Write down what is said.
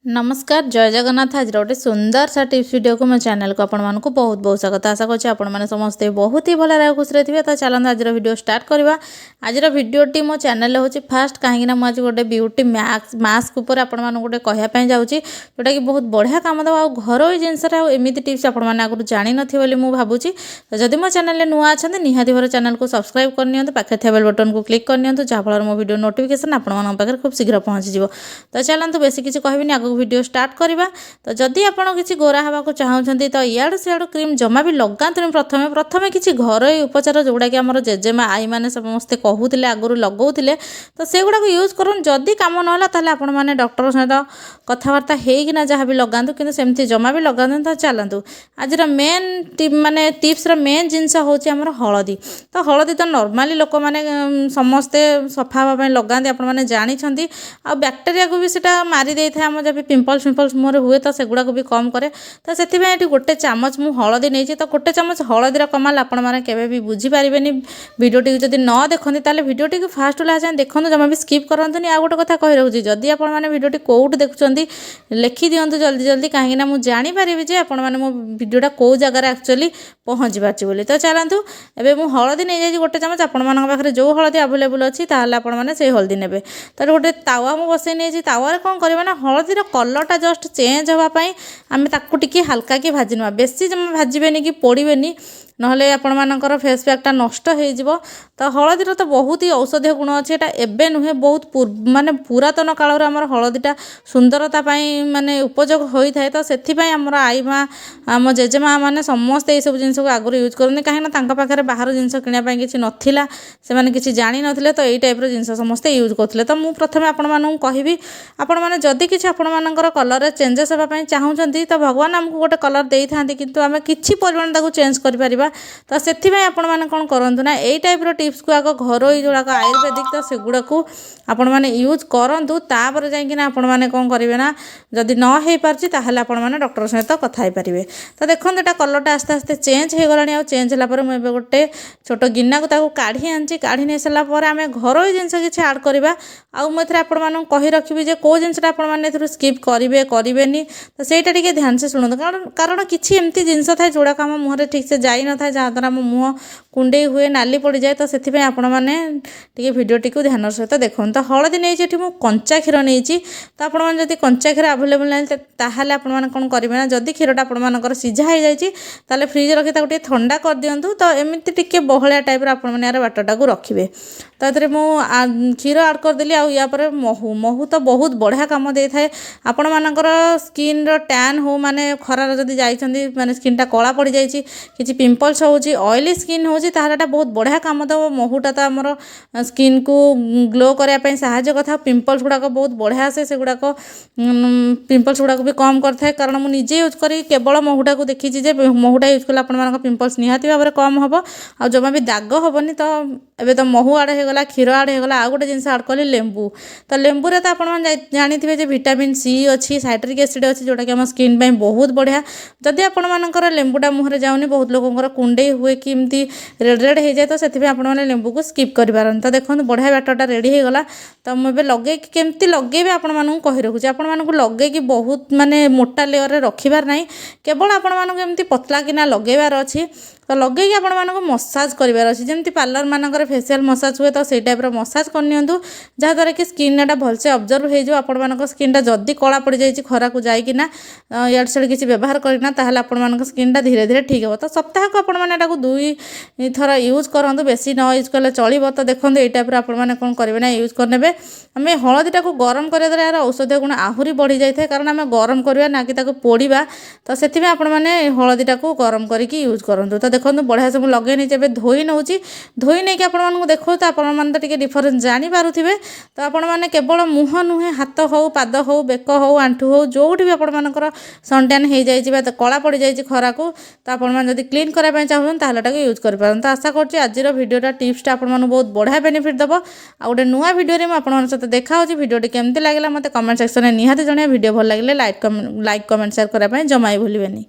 ନମସ୍କାର, ଜୟ ଜଗନ୍ନାଥ। ଆଜିର ଗୋଟେ ସୁନ୍ଦର ସା ଟିପ୍ସ ଭିଡ଼ିଓକୁ ମୋ ଚ୍ୟାନେଲକୁ ଆପଣମାନଙ୍କୁ ବହୁତ ବହୁତ ସ୍ୱାଗତ। ଆଶା କରୁଛି ଆପଣମାନେ ସମସ୍ତେ ବହୁତ ହି ଭଲରେ ଆଉ ଖୁସିରେ ଥିବେ। ତ ଚାଲନ୍ତୁ, ଆଜିର ଭିଡ଼ିଓ ଷ୍ଟାର୍ଟ କରିବା। ଆଜିର ଭିଡ଼ିଓଟି ମୋ ଚ୍ୟାନେଲରେ ହେଉଛି ଫାଷ୍ଟ, କାହିଁକିନା ମୁଁ ଆଜି ଗୋଟେ ବିୟୁଟି ମାସ୍କ ଉପରେ ଆପଣମାନଙ୍କୁ ଗୋଟେ କହିବା ପାଇଁ ଯାଉଛି, ଯେଉଁଟାକି ବହୁତ ବଢ଼ିଆ କାମ ଦେବ ଆଉ ଘରୋଇ ଜିନିଷରେ। ଆଉ ଏମିତି ଟିପ୍ସ ଆପଣମାନେ ଆଗରୁ ଜାଣିନଥିବେ ବୋଲି ମୁଁ ଭାବୁଛି। ତ ଯଦି ମୋ ଚ୍ୟାନେଲରେ ନୂଆ ଅଛନ୍ତି, ନିହାତି ଭାବରେ ଚ୍ୟାନେଲକୁ ସବସ୍କ୍ରାଇବ୍ କରିନିଅନ୍ତୁ, ପାଖରେ ଥିବା ବେଲ୍ ବଟନକୁ କ୍ଲିକ୍ କରିନିଅନ୍ତୁ, ଯାହାଫଳରେ ମୋ ଭିଡ଼ିଓ ନୋଟିଫିକେସନ୍ ଆପଣମାନଙ୍କ ପାଖରେ ଖୁବ୍ ଶୀଘ୍ର ପହଞ୍ଚିଯିବ। ତ ଚାଲନ୍ତୁ, ବେଶୀ କିଛି କହିବିନି, ଆଗକୁ ଭିଡ଼ିଓ ଷ୍ଟାର୍ଟ କରିବା। ତ ଯଦି ଆପଣ କିଛି ଗୋରା ହେବାକୁ ଚାହୁଁଛନ୍ତି, ତ ଇଆଡ଼ୁ ସିଆଡ଼ୁ କ୍ରିମ୍ ଜମା ବି ଲଗାନ୍ତୁନି। ପ୍ରଥମେ ପ୍ରଥମେ କିଛି ଘରୋଇ ଉପଚାର, ଯେଉଁଗୁଡ଼ାକି ଆମର ଜେଜେମା, ଆଈମାନେ ସମସ୍ତେ କହୁଥିଲେ, ଆଗରୁ ଲଗାଉଥିଲେ, ତ ସେଗୁଡ଼ାକୁ ୟୁଜ୍ କରନ୍ତୁ। ଯଦି କାମ ନହେଲା, ତାହେଲେ ଆପଣମାନେ ଡକ୍ଟର ସହିତ କଥାବାର୍ତ୍ତା ହେଇକିନା ଯାହା ବି ଲଗାନ୍ତୁ, କିନ୍ତୁ ସେମିତି ଜମା ବି ଲଗାନ୍ତୁନି। ତ ଚାଲନ୍ତୁ, ଆଜିର ମେନ୍ ମାନେ ଟିପ୍ସର ମେନ୍ ଜିନିଷ ହେଉଛି ଆମର ହଳଦୀ। ତ ହଳଦୀ ତ ନର୍ମାଲି ଲୋକମାନେ ସମସ୍ତେ ସଫା ହେବା ପାଇଁ ଲଗାନ୍ତି, ଆପଣମାନେ ଜାଣିଛନ୍ତି। ଆଉ ବ୍ୟାକ୍ଟେରିଆକୁ ବି ସେଇଟା ମାରି ଦେଇଥାଏ। ଆମ ଯେବେ ପିମ୍ପଲ୍ସ ଫିମ୍ପଲ୍ସ ମୁହଁରେ ହୁଏ, ତ ସେଗୁଡ଼ାକୁ ବି କମ୍ କରେ। ତ ସେଥିପାଇଁ ଏଠି ଗୋଟେ ଚାମଚ ମୁଁ ହଳଦୀ ନେଇଛି। ତ ଗୋଟେ ଚାମଚ ହଳଦୀର କମାଲ ଆପଣମାନେ କେବେ ବି ବୁଝିପାରିବେନି ଭିଡ଼ିଓଟିକୁ ଯଦି ନ ଦେଖନ୍ତି। ତାହେଲେ ଭିଡ଼ିଓଟିକୁ ଫାଷ୍ଟ ଲାଷ୍ଟ ଯାଏଁ ଦେଖନ୍ତୁ, ଜମା ବି ସ୍କିପ୍ କରନ୍ତୁନି। ଆଉ ଗୋଟେ କଥା କହି ରହୁଛି, ଯଦି ଆପଣମାନେ ଭିଡ଼ିଓଟି କେଉଁଠି ଦେଖୁଛନ୍ତି, ଲେଖିଦିଅନ୍ତୁ ଜଲ୍ଦି ଜଲ୍ଦି, କାହିଁକିନା ମୁଁ ଜାଣିପାରିବି ଯେ ଆପଣମାନେ ମୋ ଭିଡ଼ିଓଟା କେଉଁ ଜାଗାରେ ଆକ୍ଚୁଆଲି ପହଞ୍ଚି ପାରୁଛି ବୋଲି। ତ ଚାଲନ୍ତୁ, ଏବେ ମୁଁ ହଳଦୀ ନେଇଯାଇଛି ଗୋଟେ ଚାମଚ। ଆପଣମାନଙ୍କ ପାଖରେ ଯେଉଁ ହଳଦୀ ଆଭେଲେବୁଲ୍ ଅଛି, ତାହେଲେ ଆପଣମାନେ ସେଇ ହଳଦୀ ନେବେ। ତାହେଲେ ଗୋଟେ ତାୱା ମୁଁ ବସେଇ ନେଇଛି। ତାୱାରେ କ'ଣ କରିବା ନା, ହଳଦୀର କଲର୍ଟା ଜଷ୍ଟ ଚେଞ୍ଜ ହେବା ପାଇଁ ଆମେ ତାକୁ ଟିକେ ହାଲକା କି ଭାଜି ନେବା। ବେଶୀ ଜମା ଭାଜିବେନି କି ପୋଡ଼ିବେନି, ନହେଲେ ଆପଣମାନଙ୍କର ଫେସ୍ ପ୍ୟାକ୍ଟା ନଷ୍ଟ ହେଇଯିବ। ତ ହଳଦୀର ତ ବହୁତ ହି ଔଷଧୀୟ ଗୁଣ ଅଛି। ଏଇଟା ଏବେ ନୁହେଁ, ବହୁତ ମାନେ ପୁରାତନ କାଳରୁ ଆମର ହଳଦୀଟା ସୁନ୍ଦରତା ପାଇଁ ମାନେ ଉପଯୋଗ ହୋଇଥାଏ। ତ ସେଥିପାଇଁ ଆମର ଆଈ ମା, ଆମ ଜେଜେମା ମାନେ ସମସ୍ତେ ଏଇସବୁ ଜିନିଷକୁ ଆଗରୁ ୟୁଜ୍ କରନ୍ତି, କାହିଁକିନା ତାଙ୍କ ପାଖରେ ବାହାର ଜିନିଷ କିଣିବା ପାଇଁ କିଛି ନଥିଲା, ସେମାନେ କିଛି ଜାଣିନଥିଲେ। ତ ଏଇ ଟାଇପ୍ର ଜିନିଷ ସମସ୍ତେ ୟୁଜ୍ କରୁଥିଲେ। ତ ମୁଁ ପ୍ରଥମେ ଆପଣମାନଙ୍କୁ କହିବି, ଆପଣମାନେ ଯଦି କିଛି ଆପଣମାନଙ୍କର କଲର୍ରେ ଚେଞ୍ଜେସ୍ ହେବା ପାଇଁ ଚାହୁଁଛନ୍ତି, ତ ଭଗବାନ ଆମକୁ ଗୋଟେ କଲର୍ ଦେଇଥାନ୍ତି, କିନ୍ତୁ ଆମେ କିଛି ପରିମାଣ ତାକୁ ଚେଞ୍ଜ କରିପାରିବା। ତ ସେଥିପାଇଁ ଆପଣମାନେ କ'ଣ କରନ୍ତୁ ନା, ଏଇ ଟାଇପ୍ର ଟିପ୍ସକୁ ଆଗ ଘରୋଇ ଯେଉଁଗୁଡ଼ାକ ଆୟୁର୍ବେଦିକ, ତ ସେଗୁଡ଼ାକୁ ଆପଣମାନେ ୟୁଜ୍ କରନ୍ତୁ। ତାପରେ ଯାଇକିନା ଆପଣମାନେ କ'ଣ କରିବେ ନା, ଯଦି ନ ହେଇପାରୁଛି, ତାହେଲେ ଆପଣମାନେ ଡକ୍ଟର ସହିତ କଥା ହେଇପାରିବେ। ତ ଦେଖନ୍ତୁ, ଏଇଟା କଲର୍ଟା ଆସ୍ତେ ଆସ୍ତେ ଚେଞ୍ଜ ହେଇଗଲାଣି। ଆଉ ଚେଞ୍ଜ ହେଲା ପରେ ମୁଁ ଏବେ ଗୋଟେ ଛୋଟ ଗିନାକୁ ତାକୁ କାଢ଼ି ଆଣିଛି। କାଢ଼ି ନେଇ ସାରିଲା ପରେ ଆମେ ଘରୋଇ ଜିନିଷ କିଛି ଆଡ଼୍ କରିବା। ଆଉ ମୁଁ ଏଥିରେ ଆପଣମାନଙ୍କୁ କହି ରଖିବି ଯେ କେଉଁ ଜିନିଷଟା ଆପଣମାନେ ଏଥିରୁ ସ୍କିପ୍ କରିବେ, କରିବେନି, ତ ସେଇଟା ଟିକେ ଧ୍ୟାନସେ ଶୁଣନ୍ତୁ। କାରଣ କିଛି ଏମିତି ଜିନିଷ ଥାଏ, ଯେଉଁଗୁଡ଼ାକ ଆମ ମୁହଁରେ ଠିକ୍ସେ ଯାଇନଥାଏ, ଯାହାଦ୍ୱାରା ଆମ ମୁହଁ କୁଣ୍ଡେଇ ହୁଏ, ନାଲି ପଡ଼ିଯାଏ। ତ ସେଥିପାଇଁ ଆପଣମାନେ ଟିକେ ଭିଡ଼ିଓଟିକୁ ଧ୍ୟାନର ସହିତ ଦେଖନ୍ତୁ। ତ ହଳଦୀ ନେଇଛି ଏଠି ମୁଁ, କଞ୍ଚା କ୍ଷୀର ନେଇଛି। ତ ଆପଣମାନେ ଯଦି କଞ୍ଚା କ୍ଷୀର ଆଭେଲେବୁଲ୍ ନାହିଁ, ତାହେଲେ ଆପଣମାନେ କ'ଣ କରିବେ ନା, ଯଦି କ୍ଷୀରଟା ଆପଣମାନଙ୍କର ସିଝା ହେଇଯାଇଛି, ତାହେଲେ ଫ୍ରିଜ୍ ରଖି ତାକୁ ଟିକେ ଥଣ୍ଡା କରିଦିଅନ୍ତୁ। ତ ଏମିତି ଟିକେ ବହଳିଆ ଟାଇପ୍ର ଆପଣମାନେ ଏହାର ବାଟରଟାକୁ ରଖିବେ। ତ ଏଥିରେ ମୁଁ କ୍ଷୀର ଆଡ଼୍ କରିଦେଲି। ଆଉ ୟା ପରେ ମହୁ। ମହୁ ତ ବହୁତ ବଢ଼ିଆ କାମ ଦେଇଥାଏ। ଆପଣମାନଙ୍କର ସ୍କିନ୍ର ଟ୍ୟାନ୍ ହେଉ, ମାନେ ଖରାରେ ଯଦି ଯାଇଛନ୍ତି, ମାନେ ସ୍କିନ୍ଟା କଳା ପଡ଼ିଯାଇଛି, କିଛି ପିମ୍ପଲ୍ସ ହେଉଛି, ଅଏଲି ସ୍କିନ୍ ହେଉଛି, ତାହେଲେ ଏଇଟା ବହୁତ ବଢ଼ିଆ କାମ ଦେବ। ମହୁଟା ତ ଆମର ସ୍କିନ୍କୁ ଗ୍ଲୋ କରିବା ପାଇଁ ସାହାଯ୍ୟ କରିଥାଏ। ପିମ୍ପଲ୍ସ ଗୁଡ଼ାକ ବହୁତ ବଢ଼ିଆ ଆସେ, ସେଗୁଡ଼ାକ ପିମ୍ପଲ୍ସ ଗୁଡ଼ାକ ବି କମ୍ କରିଥାଏ। କାରଣ ମୁଁ ନିଜେ ୟୁଜ୍ କରି କେବଳ ମହୁଟାକୁ ଦେଖିଛି ଯେ ମହୁଟା ୟୁଜ୍ କଲେ ଆପଣମାନଙ୍କ ପିମ୍ପଲ୍ସ ନିହାତି ଭାବରେ କମ୍ ହେବ ଆଉ ଜମା ବି ଦାଗ ହେବନି। ତ ଏବେ ତ ମହୁ ଆଡ଼୍ ହେଇଗଲା, କ୍ଷୀର ଆଡ଼୍ ହେଇଗଲା, ଆଉ ଗୋଟେ ଜିନିଷ ଆଡ଼୍ କଲି, ଲେମ୍ବୁ। ତ ଲେମ୍ବୁରେ ତ ଆପଣମାନେ ଜାଣିଥିବେ ଯେ ଭିଟାମିନ୍ ସି ଅଛି, ସାଇଟ୍ରିକ୍ ଏସିଡ଼୍ ଅଛି, ଯେଉଁଟାକି ଆମ ସ୍କିନ୍ ପାଇଁ ବହୁତ ବଢ଼ିଆ। ଯଦି ଆପଣମାନଙ୍କର ଲେମ୍ବୁଟା ମୁହଁରେ ଯାଉନି, ବହୁତ ଲୋକଙ୍କର କୁଣ୍ଡେଇ ହୁଏ କି ଏମିତି ରେଡ଼୍ ରେଡ଼୍ ହେଇଯାଏ, ତ ସେଥିପାଇଁ ଆପଣମାନେ ଲେମ୍ବୁକୁ ସ୍କିପ୍ କରିପାରନ୍ତି। ତ ଦେଖନ୍ତୁ, ବଢ଼ିଆ ବ୍ୟାଟରଟା ରେଡ଼ି ହେଇଗଲା। ତ ମୁଁ ଏବେ ଲଗେଇକି, କେମିତି ଲଗେଇବେ ଆପଣମାନଙ୍କୁ କହି ରଖୁଛି। ଆପଣମାନଙ୍କୁ ଲଗେଇକି ବହୁତ ମାନେ ମୋଟା ଲେୟରରେ ରଖିବାର ନାହିଁ, କେବଳ ଆପଣମାନଙ୍କୁ ଏମିତି ପତଳା କିନା ଲଗେଇବାର ଅଛି। ତ ଲଗେଇକି ଆପଣମାନଙ୍କୁ ମସାଜ କରିବାର ଅଛି, ଯେମିତି ପାର୍ଲର ମାନଙ୍କରେ ଫେସିଆଲ୍ ମସାଜ ହୁଏ, ତ ସେଇ ଟାଇପ୍ର ମସାଜ କରିନିଅନ୍ତୁ, ଯାହାଦ୍ୱାରା କି ସ୍କିନ୍ଟା ଭଲସେ ଅବଜର୍ବ ହେଇଯିବ। ଆପଣମାନଙ୍କ ସ୍କିନ୍ଟା ଯଦି କଳା ପଡ଼ିଯାଇଛି ଖରାକୁ ଯାଇକିନା, ଇଆଡ଼ୁ ସିଆଡ଼ୁ କିଛି ବ୍ୟବହାର କରିକିନା, ତାହେଲେ ଆପଣମାନଙ୍କ ସ୍କିନ୍ଟା ଧୀରେ ଧୀରେ ଠିକ୍ ହେବ। ତ ସପ୍ତାହକୁ ଆପଣମାନେ ଏଟାକୁ ଦୁଇ ଥର ୟୁଜ୍ କରନ୍ତୁ, ବେଶୀ ନ ୟୁଜ୍ କଲେ ଚଳିବ। ତ ଦେଖନ୍ତୁ, ଏଇ ଟାଇପ୍ର ଆପଣମାନେ କ'ଣ କରିବେ ନା, ୟୁଜ୍ କରିନେବେ। ଆମେ ହଳଦୀଟାକୁ ଗରମ କରିବା ଦ୍ୱାରା ଏହାର ଔଷଧୀୟ ଗୁଣ ଆହୁରି ବଢ଼ିଯାଇଥାଏ, କାରଣ ଆମେ ଗରମ କରିବା, ନା କି ତାକୁ ପୋଡ଼ିବା। ତ ସେଥିପାଇଁ ଆପଣମାନେ ହଳଦୀଟାକୁ ଗରମ କରିକି ୟୁଜ୍ କରନ୍ତୁ। ତ ଦେଖନ୍ତୁ, ବଢ଼ିଆ ସବୁ ଲଗେଇ ନେଇଛି। ଏବେ ଧୋଇ ନେଉଛି। ଧୋଇ ନେଇକି ଆପଣମାନଙ୍କୁ ଦେଖାଉଛି, ତ ଆପଣମାନେ ତ ଟିକେ ଡିଫରେନ୍ସ ଜାଣିପାରୁଥିବେ। ତ ଆପଣମାନେ କେବଳ ମୁହଁ ନୁହେଁ, ହାତ ହେଉ, ପାଦ ହେଉ, ବେକ ହେଉ, ଆଣ୍ଠୁ ହେଉ, ଯେଉଁଠି ବି ଆପଣମାନଙ୍କର ସନଟ୍ୟାନ୍ ହେଇଯାଇଛି ବା କଳା ପଡ଼ିଯାଇଛି ଖରାକୁ, ତ ଆପଣମାନେ ଯଦି କ୍ଲିନ୍ କରିବା ପାଇଁ ଚାହୁଁଛନ୍ତି, ତାହେଲେ ଏଟାକୁ ୟୁଜ୍ କରିପାରନ୍ତି। ତ ଆଶା କରୁଛି ଆଜିର ଭିଡ଼ିଓଟା, ଟିପ୍ସଟା ଆପଣମାନଙ୍କୁ ବହୁତ ବଢ଼ିଆ ବେନିଫିଟ୍ ଦେବ। ଆଉ ଗୋଟେ ନୂଆ ଭିଡ଼ିଓରେ ମୁଁ ଆପଣମାନଙ୍କ ସହିତ ଦେଖା ହେଉଛି। ଭିଡ଼ିଓଟି କେମିତି ଲାଗିଲା, ମୋତେ କମେଣ୍ଟ ସେକ୍ସନରେ ନିହାତି ଜଣାଇବେ। ଭିଡ଼ିଓ ଭଲ ଲାଗିଲେ ଲାଇକ୍, କମେଣ୍ଟ, ସେୟାର କରିବା ପାଇଁ ଜମା ବି ଭୁଲିବେନି।